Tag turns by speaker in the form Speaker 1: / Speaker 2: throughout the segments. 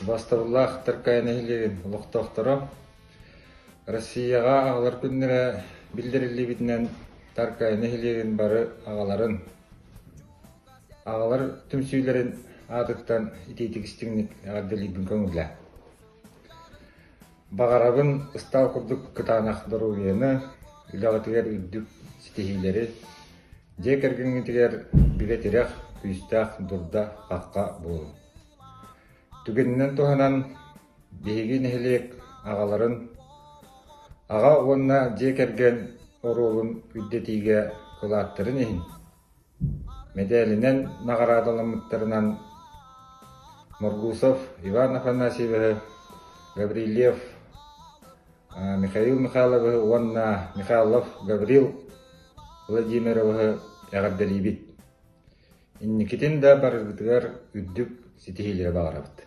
Speaker 1: Убаастабыллаах Таркаайы нэһилиэгин олохтоохторо, Россияҕа аҕалар күннэрэ биллэриллибитинэн Таркаайы нэһилиэгин бары аҕаларын, аҕалар түмсүүлэрин аатыттан итиитик истиҥник эҕэрдэлиирбин көҥүллээ. Баҕарабын ыстаал курдук кытаанах доруобуйаны, үлэҕитигэр үрдүк ситиһиилэри, дьиэ кэргэҥҥитигэр бигэ тирэх, күүстээх дурда-хахха буолуҥ. Түгэнинэн туһанан, биһиги нэһилиэк аҕаларын аҕа уонна дьиэ кэргэн оруолун үрдэтиигэ кылааттарын иһин мэдээлинэн наҕараадаламмыттарынан Моргусов Иван Афанасьевиһы, Гаврильев Михаил Михайловиһы уонна Михайлов Гаврил Владимировиһы эҕэрдэлиибит! Инникитин да барыгытыгар үрдүк ситиһиилэри баҕарабыт.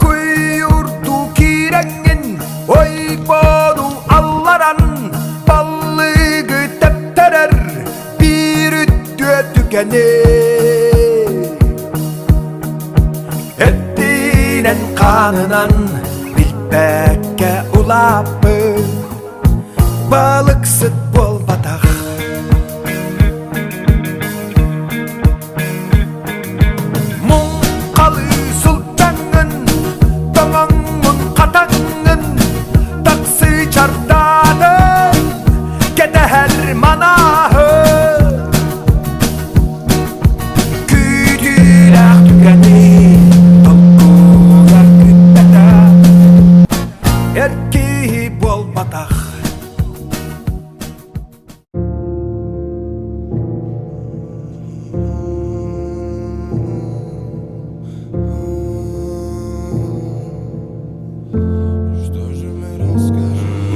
Speaker 2: Куйуурдуу киирэҥҥин ойбону алларан баллыгы тэптэрэр биир үтүө түгэни эттинэн хаанынан билбэккэ улааппыт балыксыт буолбатах. Муҥхалыы сылдьаҥҥын, тоҥоҥҥун хатаҥҥын, таксыы чардаатын, кэтэһэр манааһы. Күүтүүлээх түгэни толкуйар күүппэтэ, эр киһи буолбатах.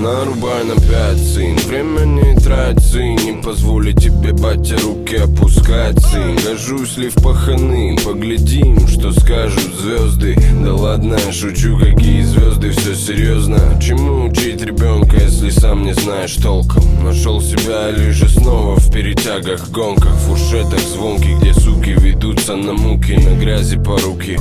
Speaker 3: Нарубай на пять, сын. Время не трать, сын. Не позволю тебе, батя, руки опускать, сын. Гожусь ли в паханы? Поглядим, что скажут звезды. Да ладно, шучу, какие звезды, все серьезно. Чему учить ребенка, если сам не знаешь толком? Нашел себя или же снова в перетягах, гонках, фуршетах звонких, где суки ведутся на муки, на грязи по руки.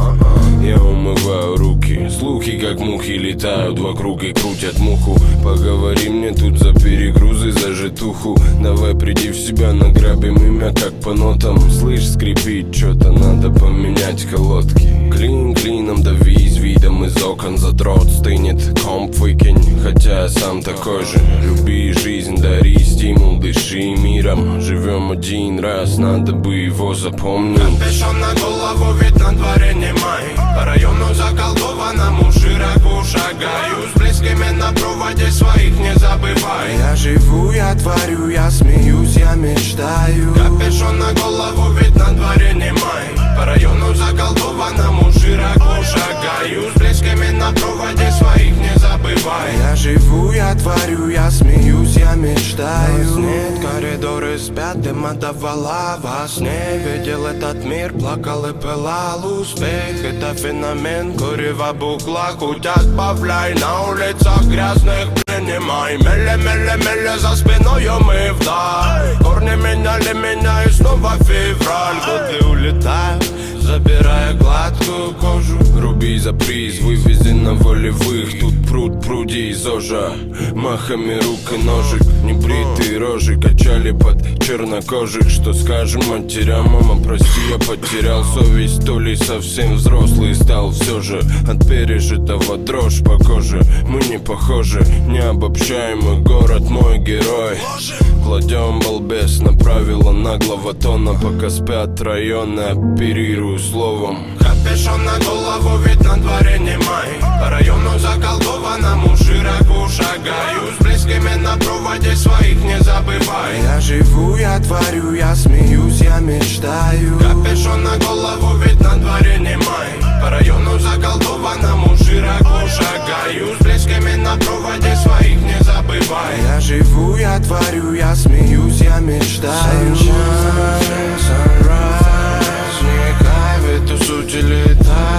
Speaker 3: Я умываю руки. Слухи, как мухи, летают вокруг и крутят муху. Поговори мне тут за перегрузы, за житуху. Давай приди в себя, награбим имя, как по нотам. Слышь, скрипит, что-то надо поменять колодки. Клин клином дави с видом из окон задрот стынет. Комп выкинь, хотя я сам такой же. Люби жизнь, дари стимул, дыши миром. Живем один раз, надо бы его запомнить.
Speaker 4: Капюшон на голову, ведь на дворе не май. По району заколдованному широко шагаю. С близкими на проводе своих не забывай.
Speaker 3: Я живу, я творю, я смеюсь, я мечтаю.
Speaker 4: Капюшон на голову, ведь на дворе не май. По району заколдованному широко шагаю. С близкими на проводе своих не забывай.
Speaker 3: Я живу, я творю, я смеюсь, я мечтаю.
Speaker 4: Нас нет, коридоры спят, дыма давала во сне. Видел этот мир, плакал и пылал. Успех это феномен, курево бухла, хоть отбавляй. На улицах грязных принимай. Меле, меле, меле, за спиною мы вдаль. Корни меняли меня и снова февраль. Годы улетают, забирая гладкую кожу.
Speaker 3: Руби за приз, вывези на волевых. Тут пруд пруди из ожа. Махами рук и ножек, небритые рожи качали под чернокожих. Что скажем матерям, мама, прости, я потерял совесть. То ли совсем взрослый стал все же. От пережитого дрожь по коже. Мы не похожи, не обобщаемый город, мой герой. Кладем балбес на правила наглого тона. Пока спят районы, оперирую словом.
Speaker 4: Капюшон на голову, ведь на дворе не май. По району заколдованному широко шагаю. С близкими на проводе своих не забывай.
Speaker 3: Я живу, я творю, я смеюсь, я мечтаю.
Speaker 4: Капюшон на голову, ведь на дворе не май. По району заколдованному широко шагаю. С близкими близкими на проводе своих не забывай. Я живу, я творю, я смеюсь, я мечтаю. Sunshine, sunrise, не кайф, эту суть летай.